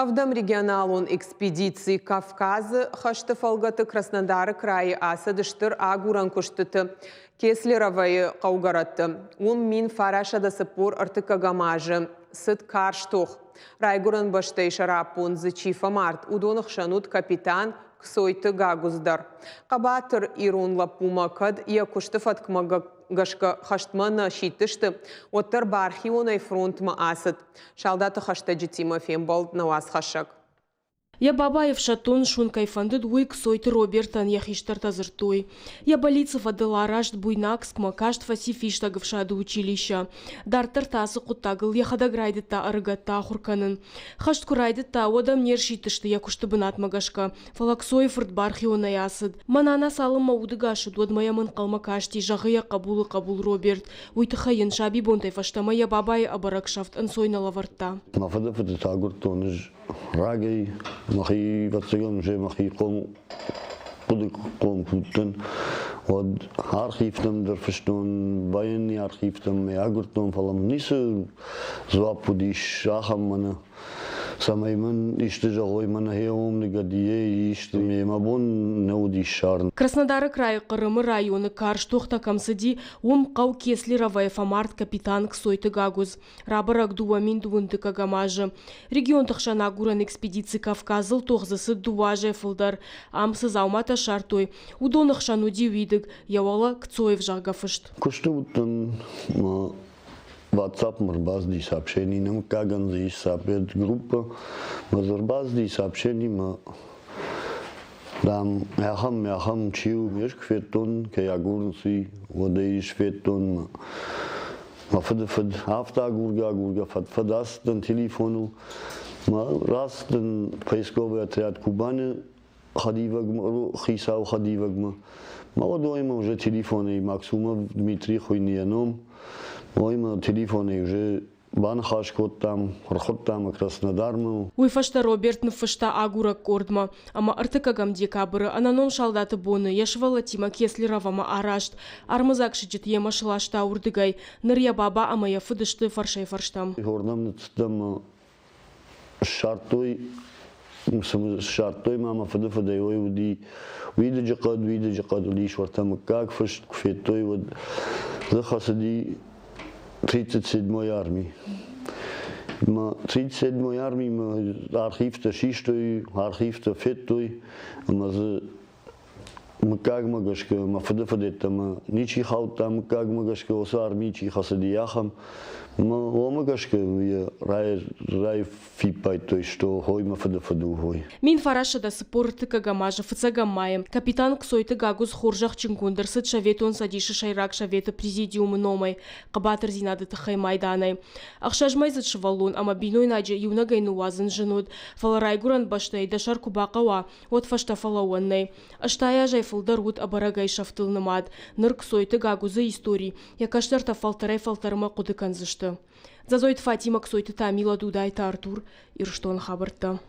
Ӕвдӕм регионалон экспедици Кавказы хӕсты фӕлгӕты Краснодары крайы ацыд стыр агурӕн куыстыты Кеслеровойы хъӕугӕрӕтты. Уым 1943 азы цыд карз тох. Райгуырӕн бӕстӕйы сӕраппонд дзы чи фӕмард, уыдоны хсӕн уыд капитан Кцойты Гагуыдз дӕр. Хъӕбатыр ирон лӕппумӕ кӕд йӕ куысты фӕткмӕ гӕсгӕ хӕстмӕ нӕ сидтысты, уӕддӕр бархионӕй фронтмӕ ацыд. Салдаты хӕстӕджытимӕ фембӕлд нӕ уацхӕссӕг. Йӕ бабайы ӕфсӕддон суын кӕй фӕндыд, уый Кцойты Робертӕн йӕ хистӕртӕ дзырдтой. Йӕ бӕллицы фӕдыл арӕзт Буйнакскмӕ каст фӕци фистӕг ӕфсады училищӕ. Дарддӕр та ацы хъуыддагыл йӕхӕдӕг райдыдта ӕрыгӕтты ахуыр кӕнын. Хӕст куы райдыдта, уӕд ӕм не рсидтысты йӕ куысты бынатмӕ гӕсгӕ, фӕлӕ Кцойы фырт бархионӕй ацыд. Мӕ нана цалынмӕ удыгас уыд, уӕдмӕ йӕм ӕнхъӕлмӕ касти, зӕгъы йӕ хъӕбулы хъӕбул Роберт. Уый тыххӕй йын сабибонтӕй фӕстӕмӕ йӕ бабайы ӕбӕрӕг сӕфт ӕнцой нӕ лӕвӕрдта. Мӕ фыдыфыды та агуырдтон ӕз рагӕй, мӕхи, ӕвӕццӕгӕн, уже мӕхи хъом хъуыдыхъом куы уыдтӕн, уӕд архивтӕм дӕр фыстон, военный архивтӕм ӕй агуырдтон, фӕлӕ мын ницы дзуапп уыдис ахӕм мӕнӕ. Цӕмӕй мын исты зӕгъой, мӕнӕ хеом ныгӕдийӕ исты мӕ бон нӕ уыдис ссарын. Краснодары крайы Хъырымы районы карз тохтӕ кӕм цыди, уым хъӕу Кеслеровойы фӕмард капитан Кцойты Гагуыдз. Рабӕрӕг 2009 азы. Регионты хсӕн агурӕн экспедици Кавказыл тох дзы цыд дыууӕ азӕй фылдӕр. Ам цы дзауматӕ ссардтой, уыдоны хсӕн уыди уидыг, йӕ уӕлӕ Кцоев зӕгъгӕ фыст. Куысты уыдтӕн WhatsApp-мӕ ӕрбацыди сообщени, нӕ мыггагӕн дзы ис сообщет группа, мӕ дзы ӕрбацыди сообщени, мӕ дам, ахӕм, ахӕм чи у, ме куы федтон, кӕй агурынц, уый, уӕд ӕй сфедтон мӕ мӕ фыды фыд афтӕ агургӕ-агургӕ фӕд-фӕд ацыдтӕн телефоныл, мӕ рацыдтӕн поисковый отряд Кубаны хӕдивӕгмӕ, хицау хӕдивӕгмӕ. Молодоймӕ уже телефонӕй Максумов Дмитрий хуыйны йӕ ном. Уоймӕ телефонӕй уже баныхас кодтам, ӕрхуыдтам Краснодармӕ. Уый фӕстӕ Роберт ныффыста агурӕг къордмӕ ӕмӕ ӕртыккӕгӕм декабры ӕнӕном салдаты боны йӕ сывӕллӕттимӕ Кеслеровамӕ араст. Армыдзаг сыджыт йемӕ сласта уырдыгӕй. Ныр йӕ баба ӕмӕ йӕ фыд сты фӕрсӕй-фӕрстӕм. Хорнӕм ныццыдтӕн ссардтой ссардтой ма мӕ фыды фыдӕй уый уыди уидыджы хъӕд, уидыджы хъӕд уыдис уӕртӕ мыггаг фыст куы федтой, уӕд дзы хӕцыди 37-й арми. Ма 37-й армимӕ архивтӕ систой, архивтӕ федтой ӕмӕ дзы мыггагмӕ гӕсгӕ мӕ фыды фыдӕттӕмӕ ничи хаудта, мыггагмӕ гӕсгӕ уыцы армийы чи хӕцыди, ахӕм. Уымӕ гӕсгӕ йӕ райфиппайдтой, что хой мӕ фыды фыд у, хой. 1943 азы фыццӕгӕм майы капитан Кцойты Гагуыдз хорзӕхджынгонд ӕрцыд Советон Цӕдисы Сӕйраг Советы Президиумы номӕй хъӕбатырдзинады тыххӕй майданӕй. Ӕхсӕзмӕйдзыд сывӕллон ӕмӕ бинойнаджы иунӕгӕй ныууадзын зын уыд, фӕлӕ райгуырӕн бӕстӕйы дӕ сӕр куы бахъӕуа, уӕд фӕстӕ фӕлӕууӕн нӕй. 80 азӕй фылдӕр уыд ӕбӕрӕгӕй сӕфтыл нымад. Ныр Кцойты Гагуыдзы истори йӕ кӕстӕртӕ фӕлтӕрӕй-фӕлтӕрмӕ хъуыды кӕндзысты. Дзӕзойты Фатимӕ, Кцойты Тамила, Дудайты Артур, Ирыстоны хабӕрттӕ.